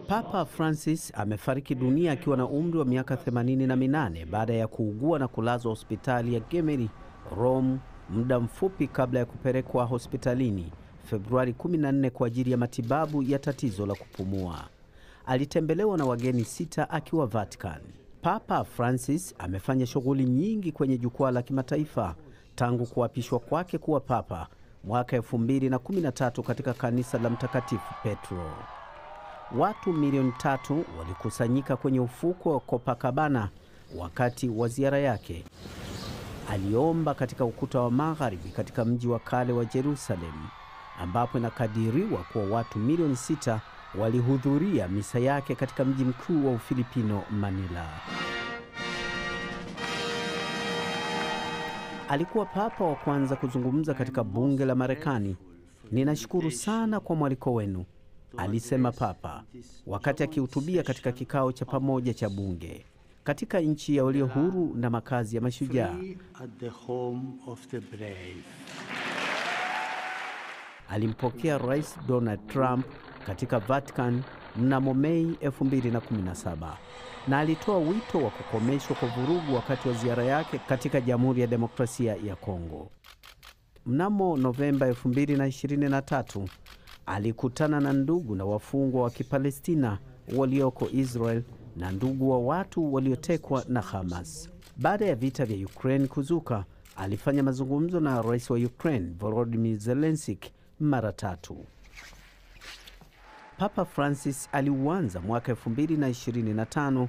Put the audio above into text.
Papa Francis amefariki dunia akiwa na umri wa miaka 88 baada ya kuugua na kulazwa hospitali ya Gemelli, Rome, muda mfupi kabla ya kupelekwa hospitalini Februari 14 kwa ajili ya matibabu ya tatizo la kupumua. Alitembelewa na wageni 6 akiwa Vatican. Papa Francis amefanya shughuli nyingi kwenye jukwaa la kimataifa tangu kuapishwa kwake kuwa papa mwaka 2013 katika kanisa la Mtakatifu Petro. Watu milioni 3 walikusanyika kwenye ufuko wa Copacabana wakati wa ziara yake. Aliomba katika ukuta wa magharibi katika mji wa kale wa Jerusalem, ambapo inakadiriwa kuwa watu milioni 6 walihudhuria misa yake katika mji mkuu wa Ufilipino, Manila. Alikuwa papa wa kwanza kuzungumza katika bunge la Marekani. "Ninashukuru sana kwa mwaliko wenu," alisema papa wakati akihutubia katika kikao cha pamoja cha bunge katika nchi ya walio huru na makazi ya mashujaa. Alimpokea Rais Donald Trump katika Vatican mnamo Mei 2017 na alitoa wito wa kukomeshwa kwa vurugu wakati wa ziara yake katika Jamhuri ya Demokrasia ya Kongo. Mnamo Novemba 2023 alikutana na ndugu na wafungwa wa Kipalestina walioko Israel na ndugu wa watu waliotekwa na Hamas. Baada ya vita vya Ukraine kuzuka, alifanya mazungumzo na Rais wa Ukraine Volodymyr Zelensky mara 3. Papa Francis aliuanza mwaka 2025